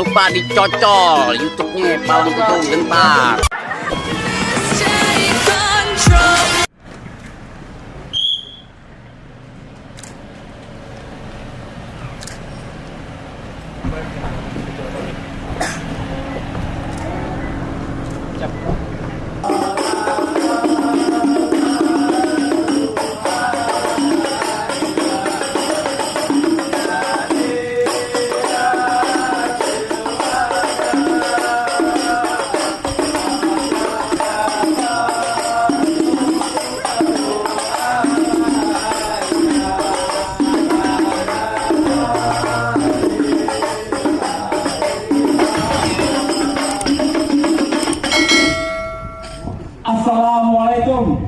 lupa dicocol YouTube-nya Palang Pintu Gentar. Assalamualaikum.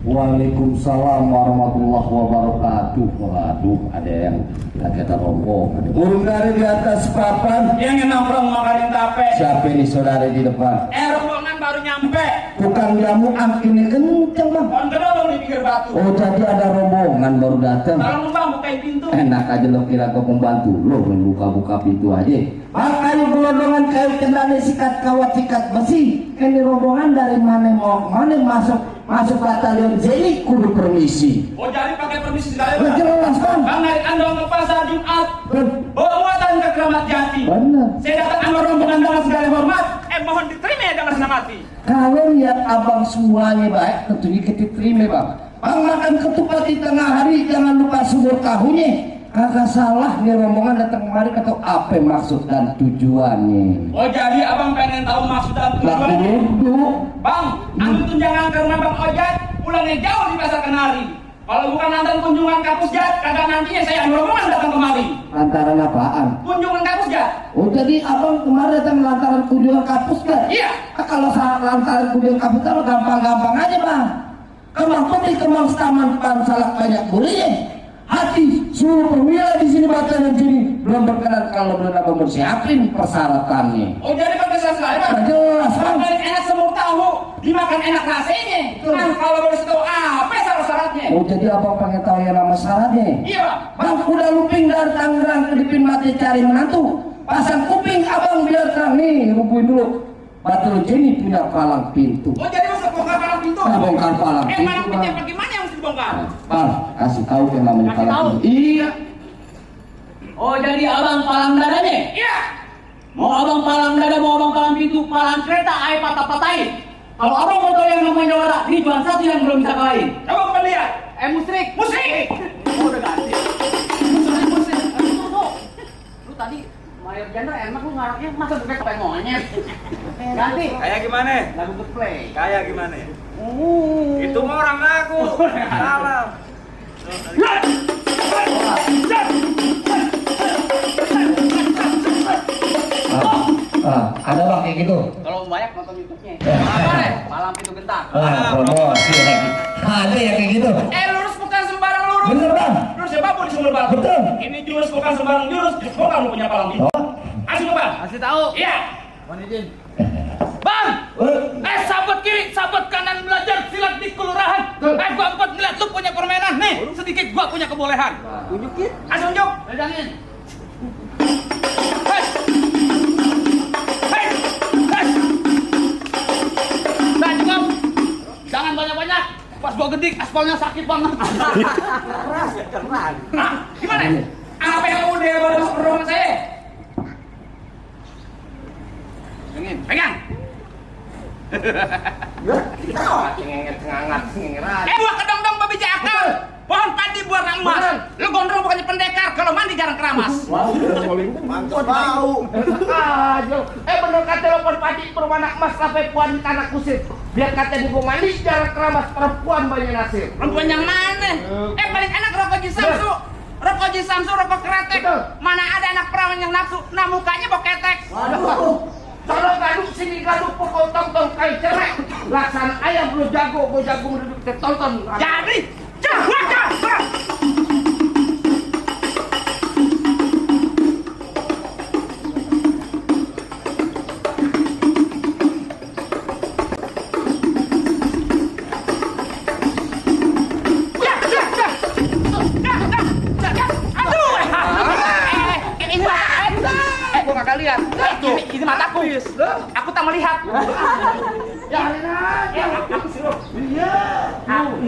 Waalaikumsalam warahmatullahi wabarakatuh. Waduh, ada yang kaget rombongan. Burung dari di atas papan yang nongkrong makanin tape. Siapa ini saudara di depan? Rombongan baru nyampe. Tukang jamu ini kenceng bang. Pohon kedorong di pinggir batu. Oh jadi ada rombongan baru datang. Tolong bang bukain pintu. Enak aja lo kira kau pembantu lo buka-buka pintu aja. Makanya gelondongan kayu kendali sikat kawat sikat besi. Ini rombongan dari mana mau mana masuk batalion Zeni kudu permisi. Oh jadi pakai permisi segala. Jelas bang. Bang narik andong ke pasar Jumat. Bawa muatan ke Keramat Jati. Benar. Saya datang sama rombongan dengan segala hormat. Mohon diterima ya dengan senang hati. Kalau lihat abang semuanya baik, tentunya kita terima bang. Bang makan ketupat di tengah hari, jangan lupa sumur tahunya. Kagak salah nih rombongan datang kemari atau apa maksud dan tujuannya. Oh jadi abang pengen tahu maksud dan tujuannya. Bang, ambil tunjangan karena bang ojek pulangnya jauh di pasar Kenari. Kalau bukan nonton kunjungan kapus jat, kagak nantinya saya ambil rombongan datang kemari. Lantaran apaan? Kunjungan kapus jat. Oh jadi abang kemarin datang lantaran kunjungan kapus kan? Iya. Kalau lantaran kunjungan kapus kan gampang-gampang aja bang. Kemang putih, kemang taman salak banyak boleh. Hati seluruh perwira di sini baca dan sini belum berkenan kalau belum abang bersiapin persyaratannya. Oh jadi pakai sastra ya bang? Jelas bang. Paling enak semur tahu, dimakan enak rasanya. Nah kalau baru tahu apa syarat-syaratnya? Oh jadi abang pengen tahu yang nama syaratnya? Iya bang. Bang udah luping dari Tangerang ke Dipin Mati cari menantu. Pasang kuping abang biar terang nih, rubuhin dulu. Batu Jenny punya palang pintu. Oh jadi masuk bongkar palang pintu? Bongkar palang pintu. Palang pintu bagaimana yang mesti dibongkar? Bang, kasih tahu yang namanya Kasih palang tahu? pintu. Iya. Oh jadi abang palang dadanya? Iya. Mau abang palang dada, mau abang palang pintu, palang kereta, air patah-patahin. Kalau abang mau tahu yang namanya juara, ini cuma satu yang belum bisa kalahin. Coba kita lihat. Musrik. Musrik. Oh udah ganti. Musrik. Lu tadi Mayor Jenderal enak lu ngaraknya masa bukan kayak monyet. Ganti. Kayak gimana? Lagu good play. Kayak gimana? Itu mah orang aku. Salah. Ada bang kayak gitu. Kalau banyak nonton YouTube-nya. Ya. Apa deh? Malam itu gentar. Promosi lagi. Ada yang kayak gitu. Lurus bukan sembarang lurus. Bener bang. Lurus ya babu di sumber batu. Betul. Ini jurus bukan sembarang jurus. Bukan lu punya palang pintu. Asli bang. Kasih tahu. Iya. Bang. Sahabat kiri, sahabat kanan belajar silat di kelurahan. Gua empat ngeliat lu punya permainan nih. Sedikit gua punya kebolehan. Tunjukin. Asli unjuk. Pegangin. Hei. Hei. Hei. Nah cukup. Jangan banyak-banyak. Pas gua gedik aspalnya sakit banget. Keras ya, keren. Hah? Gimana? Apa yang udah baru masuk ke ruangan saya? Pegang. Buah kedong-dong babi jakal. Pohon padi buah emas. Lu gondrong bukannya pendekar. Kalau mandi jarang keramas. Mantap bau. Bener kata lo pohon padi berwarna emas sampai puan tanah kusir. Biar kata di gua mandi jarang keramas. Perempuan banyak nasir. Perempuan yang mana? Paling enak rokok Ji Samsu. Rokok Ji Samsu, rokok kretek. Mana ada anak perawan yang nafsu. Nah mukanya boketek. Waduh. Kalau gaduk sini gaduk pukul tong-tong kayak cerek. Laksana ayam lu jago, gua jago duduk tonton. Jadi, aduh, ini gua kagak lihat. Biarin aja. Iya.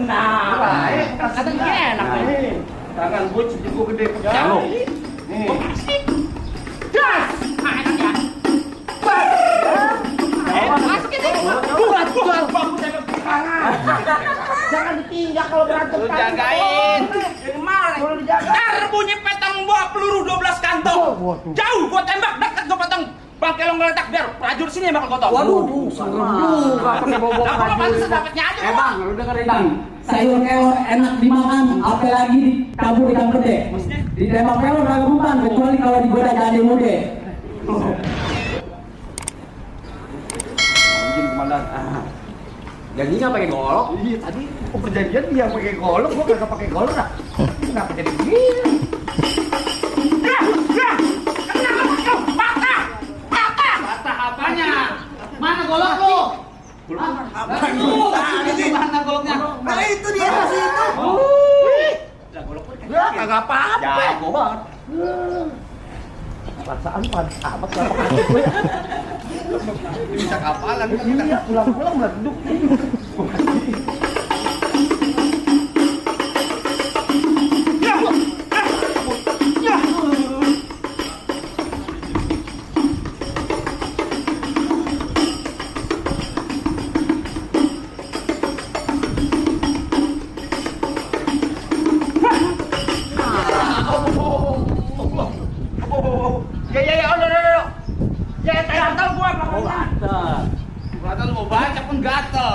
Nah, kadang enak. Tangan gue cukup gede. Jalo. Nih. Das. Ah, enak ya. Masukin deh. Buat jual bambu dari tangan. Jangan ditindak kalau berantem. Lu jagain. Ini mana? Kalau dijaga. Ntar bunyi petang gua peluru 12 kantong. Jauh gua tembak, dekat gua potong. Bang kelong ngeletak biar prajurit sini yang bakal gotong. Waduh, serem juga pakai bawa Apa pantas dapatnya aja gua. Bang, lu dengerin Bang, sayur kelor enak dimakan, apalagi ditabur ikan gede. Ditembak kelor kagak mempan, kecuali kalau digoda jadi mude. Anjing komandan. Janjinya pakai golok. Iya, tadi perjanjian dia pakai golok, gua kagak pakai golok dah. Kenapa jadi begini? Patah apanya? Mana golok lu? Mana goloknya? Nah, itu dia masih itu. Ya, kagak apa-apa. Jago banget. Perasaan panas amat kalau pakai gue. Bisa kapalan. Iya, pulang-pulang meleduk. Ya, udah. Ya, gatel gua apa? Gatel mau baca pun gatel.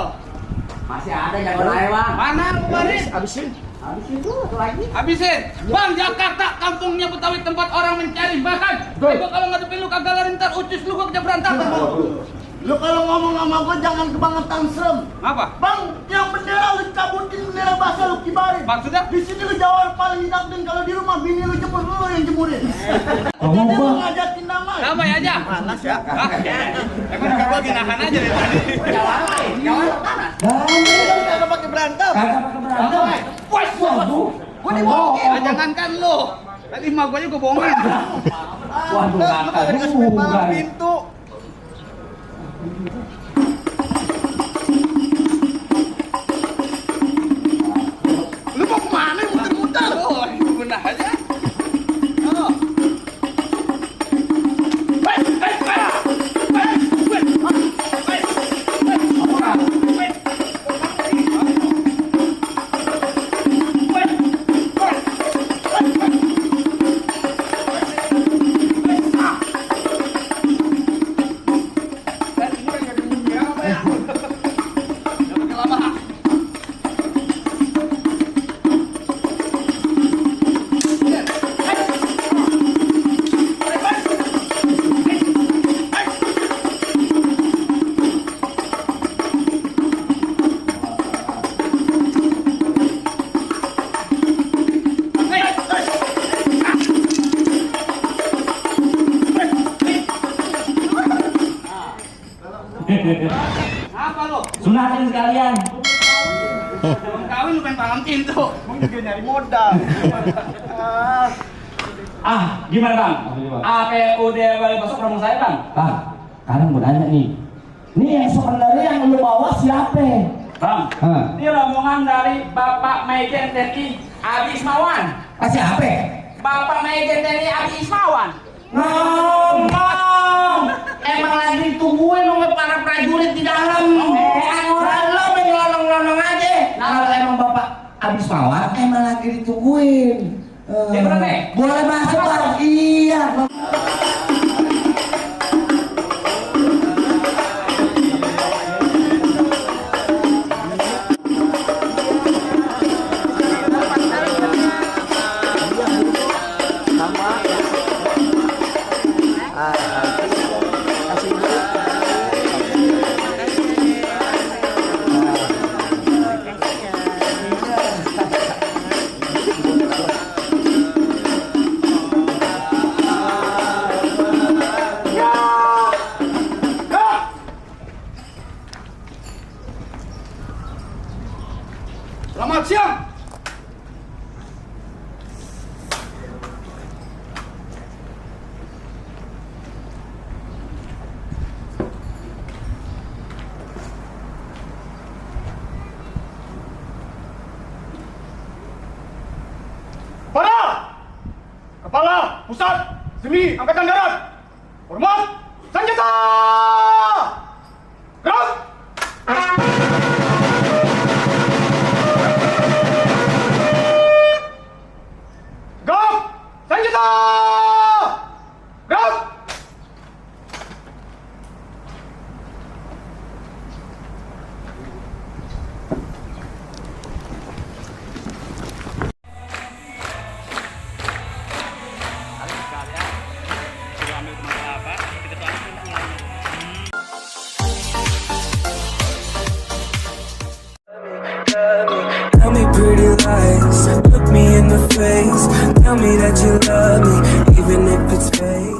Masih ada jago lain, Bang. Mana lu baris? Habisin. Habis itu satu lagi. Habisin. Bang, Jakarta kampungnya Betawi tempat orang mencari makan. Gua kalau ngadepin lu kagak lari ntar ucus lu gua kerja berantakan. Lu kalau ngomong sama gua jangan kebangetan serem. Apa? Bang, yang bendera lu cabutin, bendera basah lu kibarin. Maksudnya? Di sini lu jawab paling hidup, dan kalau di rumah bini lu jemur, lu yang jemurin. Ngomong Jadi lu gua. ngajakin nama. Apa ya aja? Panas ya. Hah? Emang gua lagi nahan aja dari tadi. Dan Kagak pakai berantem. kagak pakai berantem. Waduh. Gua dibohongin. Nah, jangankan lu. Tadi mah gua juga bohongin. Waduh, Lu kagak dikasih palang kagak. pintu. Lu mau kemana muter-muter? Oh, benar aja. Oh. Apa lu? Sunatin sekalian. Belum kawin lu pengen palang pintu. Emang juga nyari modal. Gimana bang? Apa udah balik masuk rombong saya, Bang? Bang, sekarang mau nanya nih. Ini yang sebenarnya yang lu bawa siapa? Bang, ini rombongan dari Bapak Majen TNI Adi Ismawan. Siapa? Bapak Majen TNI Adi Ismawan. Ngomong. Emang lagi ditungguin sama para prajurit di dalam. Orang lo menyelonong-lonong aja. Nah, kalau emang bapak habis mawar, emang lagi ditungguin. Ya, bener, Nek? Boleh masuk bang? Iya. Selamat siang. Pusat Seni Angkatan Darat. Hormat, senjata! Gerak! Gerak! Senjata! Gerak! Tell me pretty lies, look me in the face. Tell me that you love me, even if it's fake.